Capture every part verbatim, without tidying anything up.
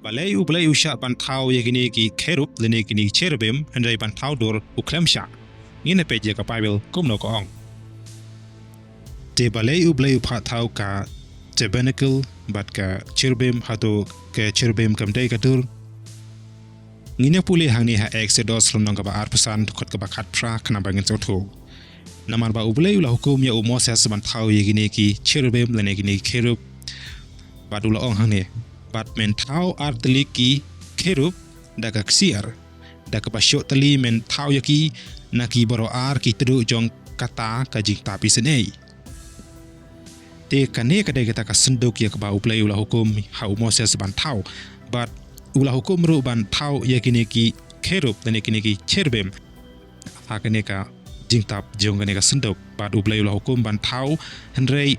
Balei U Blei u shah ban thaw ïa kine ki cherub lane kine ki cherubim, hynrei ban thaw dur u khlem shah? Ngin ïa peit ïa ka Baibl kumno ka ong. Te balei U Blei u phah thaw ka tabernacle bad ka cherubim, hato ka cherubim kam dei ka dur? Ngin ïa pule hangne ha Exodus lynnong kaba arphew san, dkhot kaba khatphra, khnang ba ngin sngewthuh. Namar ba U Blei u la hukum ïa u Moses ban thaw ïa kine ki cherubim lane kine ki cherub. Bad u la ong hangne, bad men thaw ar tylli ki cherub da ka ksiar, da kaba shoh tylli men thaw ïa ki na ki baroh ar ki tyrduh jong kata ka jingtap isynei. Te kane ka dei kata ka synduk ïa kaba U Blei u la hukum ha u Moses ban thaw. Bad u la hukum ruh ban thaw ïa kine ki cherub lane kine ki cherubim ha kane ka jingtap jong kane ka synduk. Bad U Blei u la hukum ban thaw, hynrei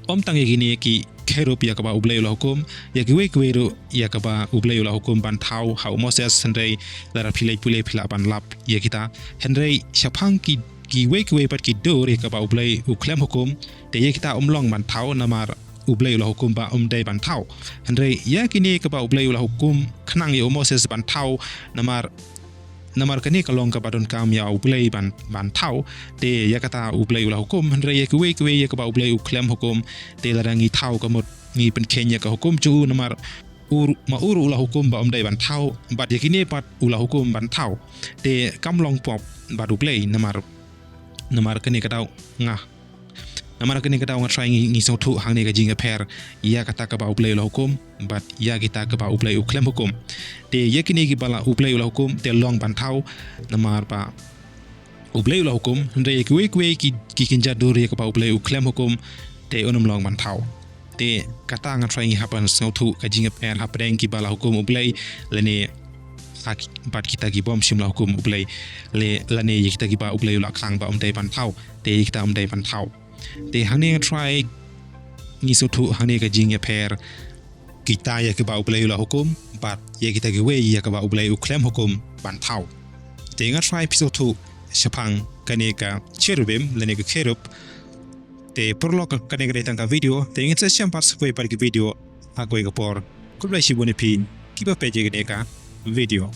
ym tang ïa kine ki cherub ïa kaba U Blei u la hukum, ïa kiwei kiwei ruh ïa kaba U Blei u la hukum ban thaw ha u Moses, hynrei lada phi leit pule phi lah ban lap ïa kita. Hynrei shaphang ki, kiwei kiwei pat ki dur ïa kaba U Blei u khlem hukum, te ïa kita ym long ban thaw, namar U Blei u la hukum ba ym dei ban thaw. Hynrei ïa kine kaba U Blei u la hukum khnang ïa u Moses ban thaw, namar namar kane ka long kaba donkam ïa U Blei ban, ban thaw. Te ïa kata U Blei u la hukum, hynrei ïa kiwei kiwei ïa kaba U Blei u khlem hukum, te lada ngi thaw ka mut ngi pynkheiñ ïa ka hukum jong u, namar u, ma u ruh u la hukum ba ym dei ban thaw, bad ïa kine pat u la hukum ban thaw. Te kam long pop bad U Blei, namar, namar kane ka daw nga Namar kane ka daw nga try ngi, ngi sngewthuh hangne ka jingïapher ïa kata kaba U Blei u la hukum bad ïa kita kaba U Blei u khlem hukum. Te ïa kine kiba la U Blei u la hukum te long ban thaw, namar ba U Blei u la hukum, hynrei ïa kiwei kiwei ki, ki kynja dur ïa kaba U Blei u khlem hukum, te un ym long ban thaw. Te kata nga try ngi hap ban sngewthuh ka jingïapher hapdeng kiba la hukum U Blei lane ha ki, bad kita ki bym shym la hukum U Blei, le, lane ïa kita kiba U Blei u la khang ba ym dei ban thaw, te ïa kita ym dei ban thaw. Te hangne nga try ngi sngewthuh hangne ka jingïapher kita ïa kaba U Blei u la hukum bad ïa kita kiwei ïa kaba U Blei u khlem hukum ban thaw. Te nga try phi sngewthuh shaphang kane ka cherubim lane ka cherub. Te paralok, kane ka dei tang ka video, te ngin sa ïashem pat sa kawei pat ka video ha kawei ka por. Khublei shibun ïa phi kiba peit ïa kane ka video.